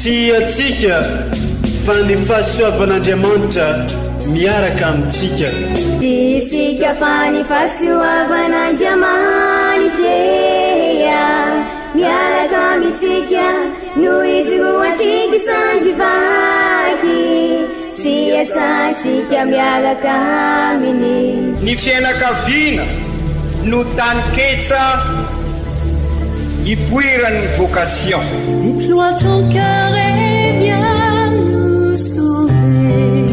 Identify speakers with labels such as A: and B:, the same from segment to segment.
A: Tsy antsika fa ny fahasoavan'Andriamanitra miaraka amintsika.
B: Tsy isika fa ny fahasoavan'Andriamanitra miaraka amintsika no ijoroantsika sandry vaky sy iasantsika miaraka aminy.
C: Ny fianakaviana no taninketsa ipoiran'ny vocation.
D: Déploie ton cœur et viens nous sauver.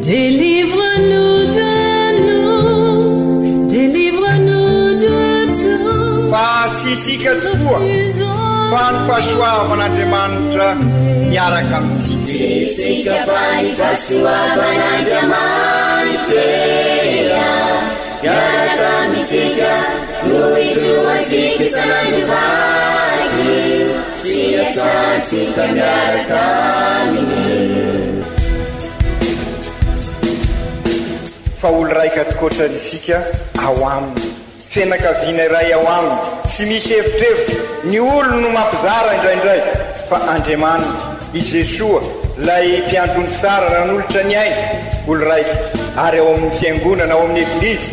D: Délivre-nous de nous, délivre-nous de tout.
C: Fa tsy isika tokoa fa ny fahasoavan'Andriamanitra miaraka amintsika.
B: Tsy isika fa ny fahasoavan'Andriamanitra miaraka amintsika no ijoroantsika isan'andro vaky sy iasantsika miaraka aminy.
C: Fa olo raika tokoatrany isika ao aminy. Fianakaviana iray ao aminy, tsy misy evitrevitra, ny olony no mampizara indraindray, fa Andriamanitra, i Jesoa, ilay mpiandry ondry tsara nanolotra ny ainy, olo raika, ary ao amin'ny fiangonana, ao amin'ny Eglizy,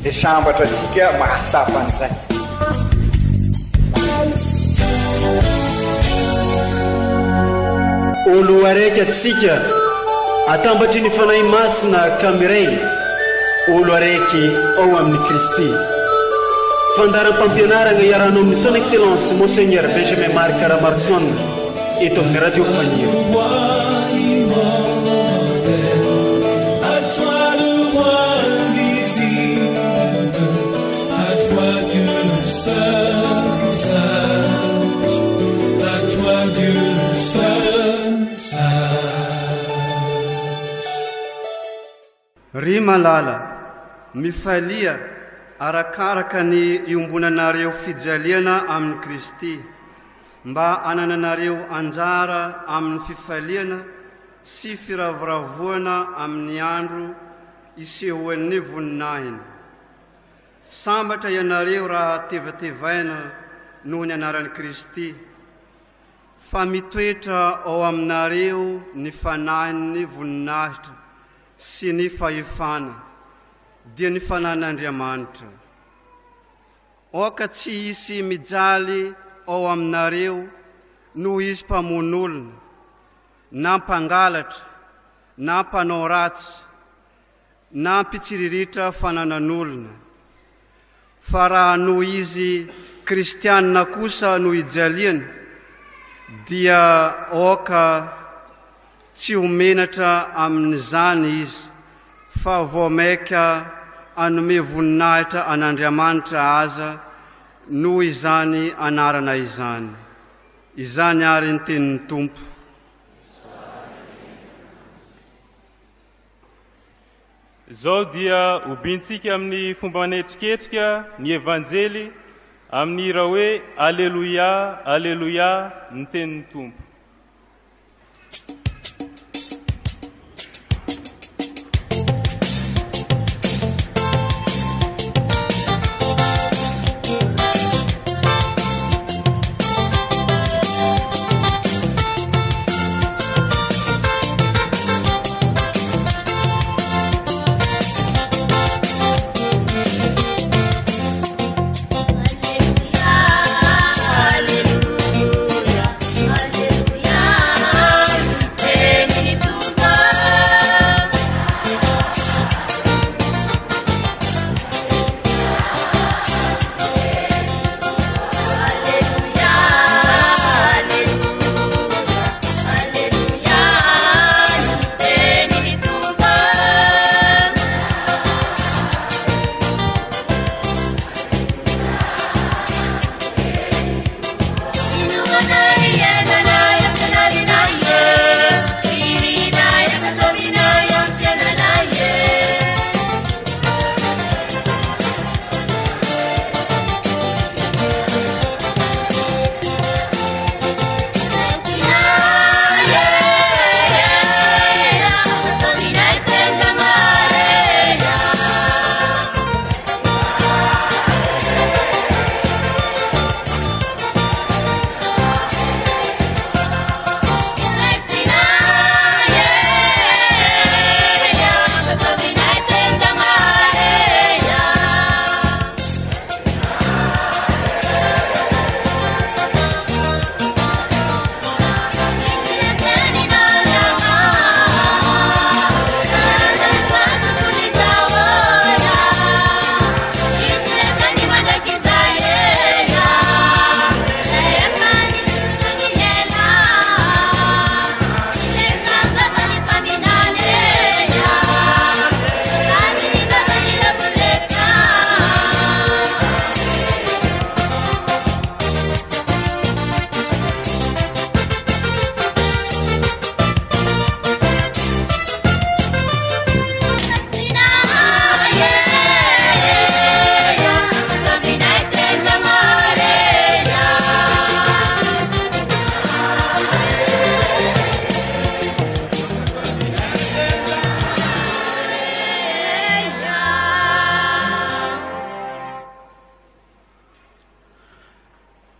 C: dia sambatra antsika mahatsapa an'izay.
A: Olo araiky antsika, atambatry ny Fanahy Masina ka miray, olo araiky ao amin'i Kristy. Fandaharam-pampianaragna iarahanao amin'ny Son Excellence Monseigneur Benjamin Marc Ramaroson eto amin'ny Radio Fanilo.
E: Ry malala, mifalia arakaraka ny iombonanareo fijaliana amin'i Kristy, mba hanananareo anjara amin'ny fifaliana sy firavoravoana amin'ny andro isehoan'ny voninahiny. Sambatra ianareo raha tevatevaina noho ny anaran'i Kristy, fa mitoetra ao aminareo ny fanahin'ny voninahitra sy ny fahefana, dia ny Fanahin'Andriamanitra. Aoka tsy hisy mijaly ao aminareo noho izy mpamono olona, na mpangalatra, na mpanao ratsy, na mpitsiriritra fananan'olona, fa raha noho izy kristianina kosa no ijaliany dia aoka tsy ho menatra amin'izany izy fa vao maika hanome voninahitra an'Andriamanitra aza noho izany anarana izany. Izany àry ny tenin'ny Tompo.
F: Izao dia hobintsika amin'ny fomba manetriketrika ny Evanjely amin'ny hira hoe Aleloia, Aleloia, ny tenin'ny Tompo.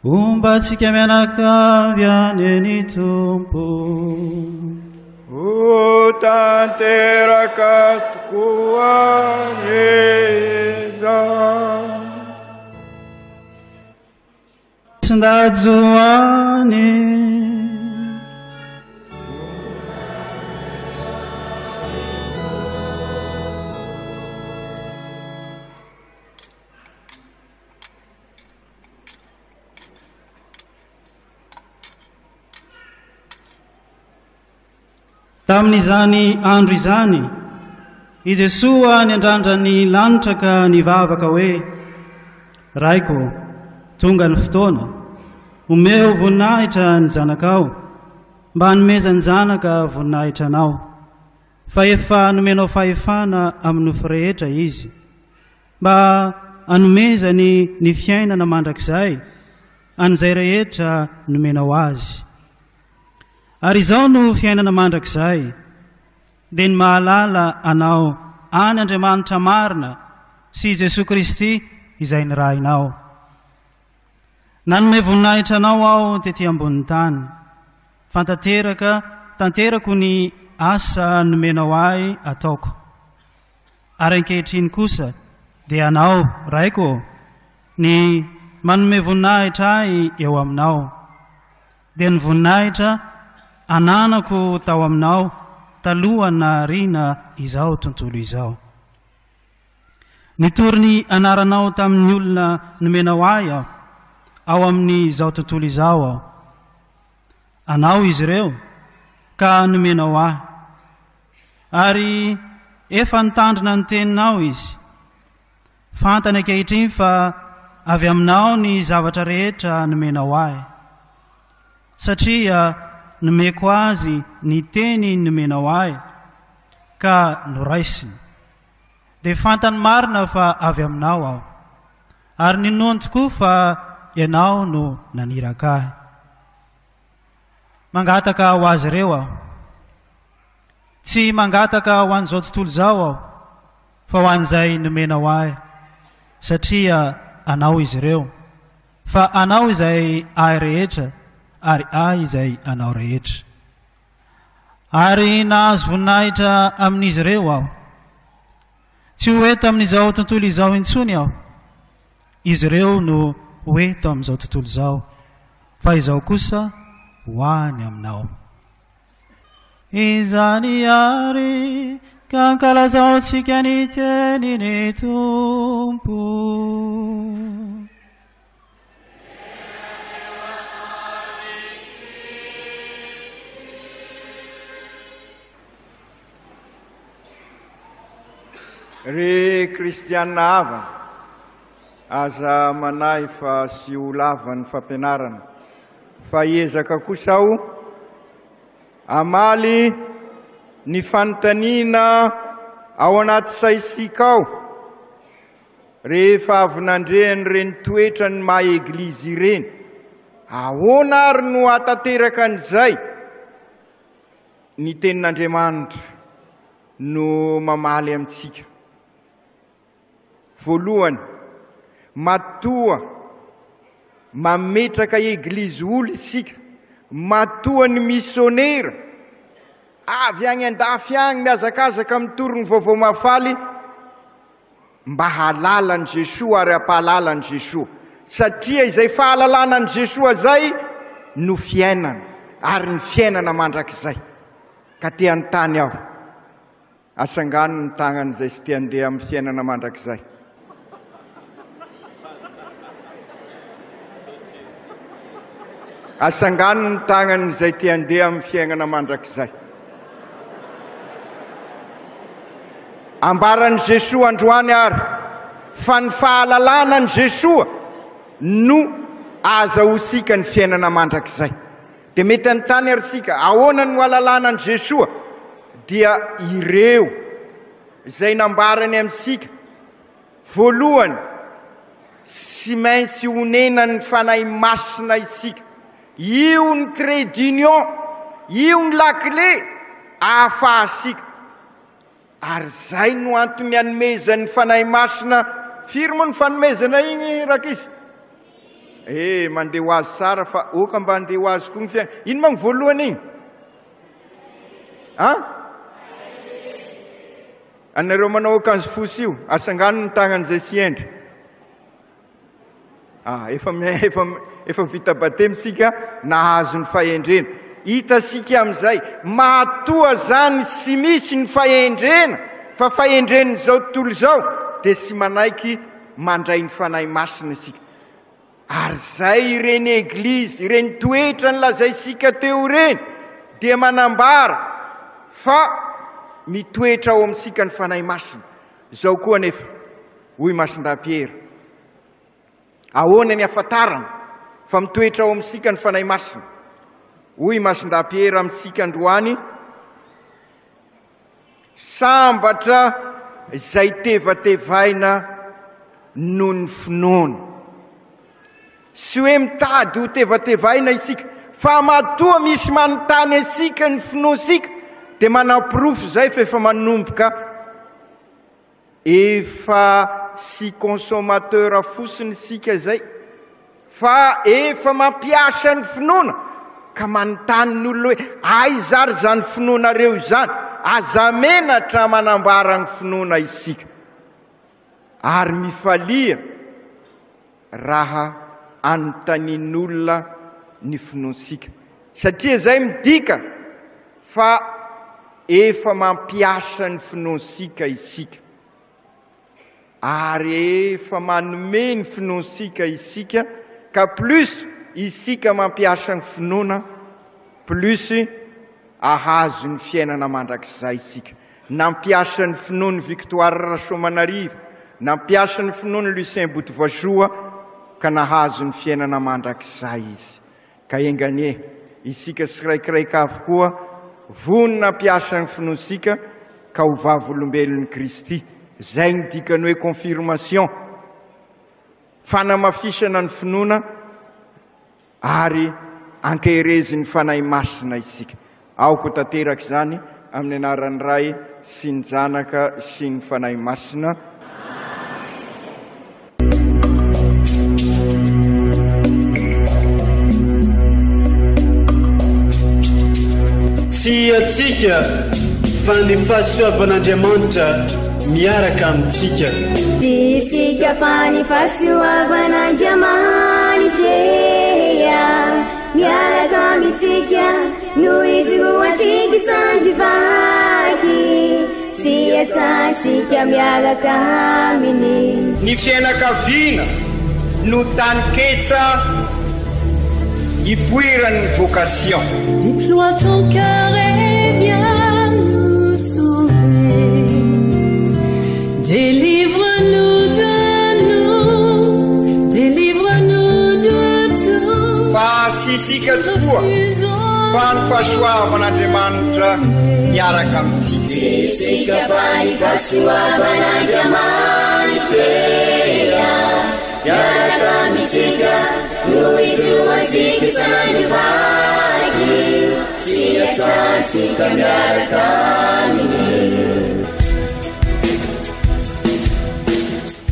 G: Homba antsika mianakavy anie ny Tompo.
C: Ho tanteraka tokoa anie izany.
G: Tsindajoany. Tamin'izany andro izany, i Jesoa niandrandra ny lanitra ka nivavaka hoe, Raiko, tonga ny fotoana, omeo voninahitra ny Zanakao, mba hanomezan'ny Zanaka voninahitra Anao, fa efa nomenao fahefana amin'ny nofo rehetra Izy, mba hanomezany ny fiainana mandrakizay an'izay rehetra nomenao Azy. Ary izao no fiainana mandrakizay, dia ny mahalala Anao any Andriamanitra marina sy i Jesoa Kristy izay nirahinao. Nanome voninahitra Anao aho tety ambonin'ny tany, fantateraka tanterako ny asa nomenao ahy ataoko. Ary ankehitriny kosa dia Anao, Raiko ô, ny manome voninahitra ahy eo Aminao. Dia ny voninahitra ananako tao Aminao talohan'ny nahariana izao tontolo izao. Nitory ny anaranao tamin'ny olona nomenao ahy aho, ao amin'izao tontolo izao aho. Anao izy ireo, ka nomenao ahy. Ary efa nitandrina ny teninao izy. Fantany ankehitriny fa avy aminao ny zavatra rehetra nomenao ahy, satria nomeko azy ny teny nomenao ahy, ka noraisiny. Dia fantany marina fa avy aminao aho, ary ninoany tokoa fa ianao no naniraka ahy. Mangataka ho azy ireo aho. Tsy mangataka ho an'izao tontolo izao aho, fa ho an'izay nomenao ahy, satria anao izy ireo, fa anao izay ahy rehetra, ary ahy izay anao rehetra. Ary nahazo voninahitra amin'izy ireo aho. Tsy ho eto amin'izao tontolo izao intsony aho. Izy ireo no ho eto amin'izao tontolo izao, fa izaho kosa ho any aminao. Izany àry ka ankalazaontsika ny tenin'ny Tompo.
C: Ry kristiana havana, aza manahy fa sy ho lava ny fampianarana, fa hiezaka kosa aho hamaly ny fanontaniana ao anaty saisika ao rehefa avy nandre an'ireny toetran'ny maha Eglizy ireny. Ahoana ary no hahatanteraka an'izay? Ny Tenin'Andriamanitra no mamaly amintsika. Voalohany, matoa mametraka eglizy olo isika, matoa ny misionera avy agny andafy agny mihazakazaka mitory ny vaovao mahafaly mba hahalala an'i Jesoa ary hampahalala an'i Jesoa, satria izay fahalalana an'i Jesoa izay no fiainana ary ny fiainana mandrakizay. Ka te hanontany aho. Asangano ny tagnan'izay sy te handeha amin'ny fiainana mandrakizay. Asangano ny tagnan'izay te handeha amin'ny fiainana mandrakizay. Ambaran'i Jesoa androany ary fa ny fahalalana an'i Jesoa no ahazahoantsika ny fiainana mandrakizay. Dia mety hanontany ary isika, ahoana no ahalalana an'i Jesoa? Dia ireo izay nambarany amintsika, voalohany, tsy maintsy onenan'ny Fanahy Masina isika. Io ny trait d'union, io ny lakile ahafahantsika. Ary izay no antony anomezan'ny Fanahy Masina, firy moa ny fanomezana iny rankizy? Eh, mandeha ho azy tsara fa oka mba handeha ho azy koa ny fiainana. Ino manko voalohany iny? An? Anareo manao akanjo fotsy io, atsangano ny tagnan'izay tsy hendry. Ah, efa, efa, efa vita batemy sika, nahazo ny fahendrena. Hitasika amin'izay, matoa zany tsy misy ny fahendrena, fa fahendren'izao tontolo izao, dia tsy manaiky mandray ny Fanahy Masina isika. Ary izay ireny eglizy, ireny toetra nolazaintsika teo ireny, dia manambara fa mitoetra ao amintsika ny Fanahy Masina. Izao koa anefa, hoy Masindahy Piera, ahoana ny ahafantarana fa mitoetra ao amintsika ny Fanahy Masina? Hoy Masindahy Piera amintsika androany, Sambatra izay tevatevaina noho ny finoana. Tsy hoe mitady ho tevatevaina isika, fa matoa misy manontany antsika ny finoantsika, dia manaporofo izay fa efa manomboka Efa tsy consommateur fotsiny isika izay fa efa mampiasa ny finoana ka manontany ny olona hoe aiza ary izany finoanareo izany? Aza menatra manambara ny finoana isika ary mifalia raha anontanian'olona ny finoantsika satria izay midika fa efa mampiasa ny finoantsika isika ary efa manome ny finoantsika isika ka plus isika mampiasa ny finoana plus ahazo ny fiainana mandrakizay isika. Nampiasa ny finoan'i Victoire Rasoamanarivo, nampiasa ny finoan'i Lucien Botovasoa ka nahazo ny fiainana mandrakizay izy. Ka enga anie isika tsiraikiraika avy koa vonona hampiasa ny finoantsika ka ho vavolombelon'i Kristy. Izay ny dikan'ny hoe confirmation, fanamafisana ny finoana ary ankehirezin'ny Fanahy Masina isika. Aoka ho tanteraka izany amin'ny anaran'ny Ray sy ny Zanaka sy ny Fanahy Masina.
A: Tsy antsika fa ny fahasoavan'Andriamanitra miaraka amintsika.
B: Tsy isika fa ny fahasoavan'Andriamanitra miaraka amintsika no ijoroantsika sandry vaky sy iasantsika miaraka aminy.
C: Ny fiainakaviana no taninketsa ipoiran'ny vocation.
D: Déploie ton cœur et viens nous sauver. Délivre-nous de nous, délivre-nous de tout.
C: Fa tsy isika tokoa, fa ny fahasoavan'Andriamanitra miaraka amintsika.
B: Tsy isika fa ny fahasoavan'Andriamanitra miaraka amintsika no ijoroantsika isan'andro vaky sy iasantsika miaraka aminy.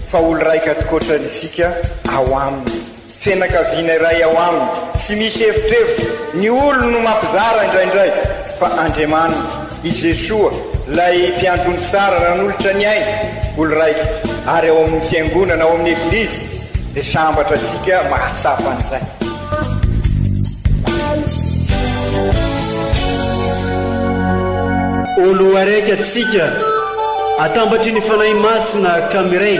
C: Fa olo raika tokoatra isika ao aminy. Fianakaviana iray ao aminy, tsy misy evitrevitra, ny olony no mampizara indraindray, fa Andriamanitra, i Jesoa, ilay Mpiandry ondry tsara nanolotra ny ainy, olo raika, ary ao amin'ny Fiangonana, ao amin'ny Eglizy, dia sambatra antsika mahatsapa an'izay.
A: Olo araiky atsika atambatry ny Fanahy Masina ka miray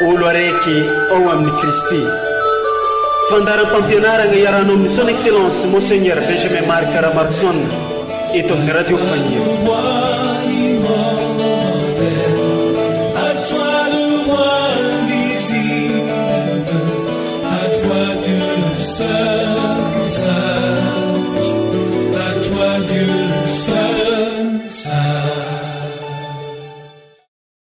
A: olo araiky ao amin'i Kristy. Fandaharam-pampianaragna iarahanao amin'ny Son Excellence Monseigneur Benjamin Marc Ramaroson eto amin'ny Radio Faniry.